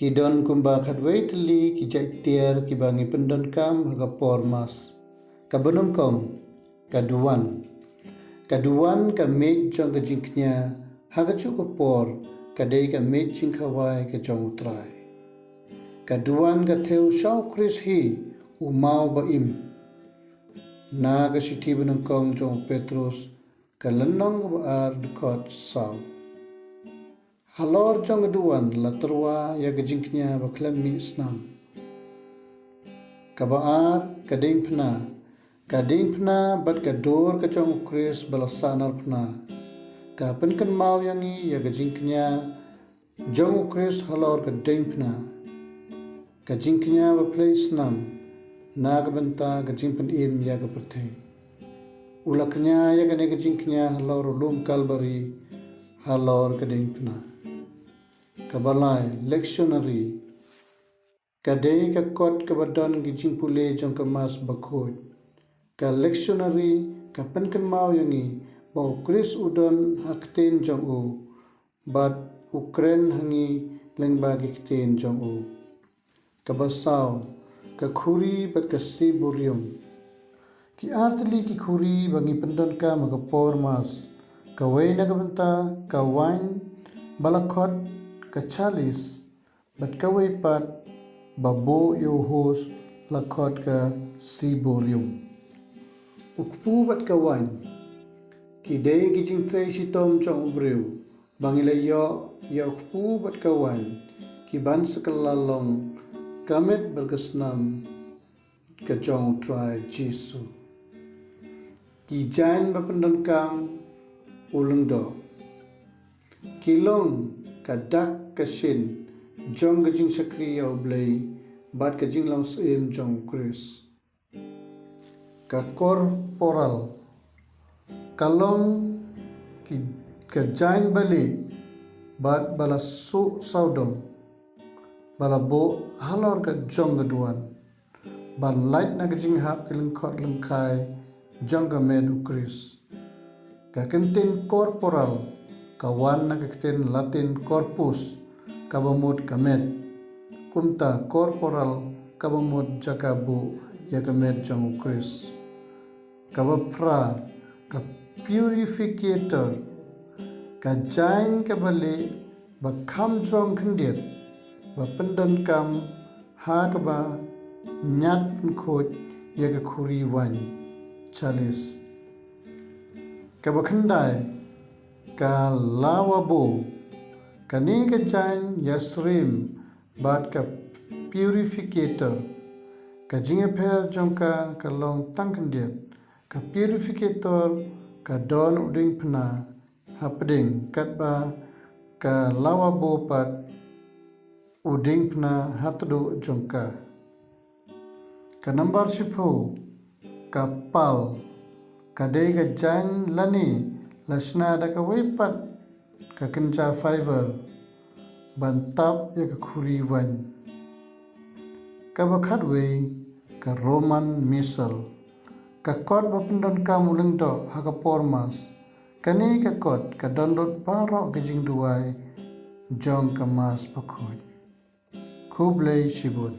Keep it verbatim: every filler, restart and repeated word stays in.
Ki don kumba khatwei tylli ki jait tiar kiba ngi pyndonkam ha ka por Mass. Kaba nyngkong, ka duwan. Ka duwan ka miej jong ka jingkñia ha kajuh ka por ka dei ka miej jingkhawai ka jong U Trai. Ka duwan ka thew sha U Khrist hi u maw ba im. Na ka shithi banyngkong jong u Petros, ka lynnong kaba ar, dkhot saw. Halor jong ka duwan la tyrwa ïa ka jingkñia ba khlem mih snam. Kaba ar, ka diengphna. Ka diengphna bad ka dur ka jong U Khrist ba la sahnarphna ka pynkynmaw ïa ngi ïa ka jingkñia jong U Khrist halor ka diengphna. Ka jingkñia ba phlei snam na ka bynta ka jingpynim ïa ka pyrthei. U la kñia ïa kane ka jingkñia halor u lum Kalbari, halor ka diengphna. Kaba lai, lectionary. Ka dei ka kot kaba don ki jingpule jong ka Mass bakhuid. Ka lectionary ka pynkynmaw ïa ngi ba U Khrist u don ha ktien jong u bad u kren ha ngi lyngba ki ktien jong u. Kaba saw, ka khuri bad ka ciborium. Ki ar tylli ki khuri ba ngi pyndonkam ha ka por Mass. Kawei na ka bynta ka waiñ ba la khot ka chalis, bad kawei pat ba buh ïa u hos la khot ka ciborium. U kpu bad ka waiñ ki dei ki jingtrei shitom jong u briew ba ngi la ïoh ïa u kpu bad ka waiñ ki ban sa kylla long ka met bad ka snam ka jong U Trai Jisu. Ki jaiñ ba pyndonkam u lyngdoh ki long ka dak ka shin jong ka jingshakri ïa U Blei bad ka jinglong syiem jong U Khrist. Ka corporal ka long ki, ka jaiñ ba lieh bad ba la suh sawdong ba la buh halor ka jong ka duwan ban lait na ka jinghap ki lyngkhot lyngkhai jong ka met U Khrist. Ka kyntien corporal ka wan na ka ktien Latin corpus, kaba mut ka met. Kumta corporal kaba mut jaka buh ïa ka met jong U Khrist. Kaba phra, ka purificator, ka jaiñ kaba lieh ba kham jrong khyndiat ba pyndonkam ha kaba ñiad pynkhuid ïa ka khuri waiñ, chalis. Kaba khyndai, ka lavabo. Kane ka jaiñ ïasyriem bad ka purificator. Ka jingïapher jong ka ka long tang khyndiat. Ka purificator ka don u diengphna hapdeng, katba ka lavabo pat u diengphna ha tduh jong ka. Ka nambar shiphew, ka pal, ka dei ka jaiñ lane la shna da kawei pat ka kynja fiber ban tap ïa ka khuri waiñ. Kaba khatwei, ka Roman missal, ka kot ba pyndonkam u lyngdoh ha ka por Mass. Kane ka kot ka don lut baroh ka jingduwai jong ka Mass bakhuid. Khublei shibun.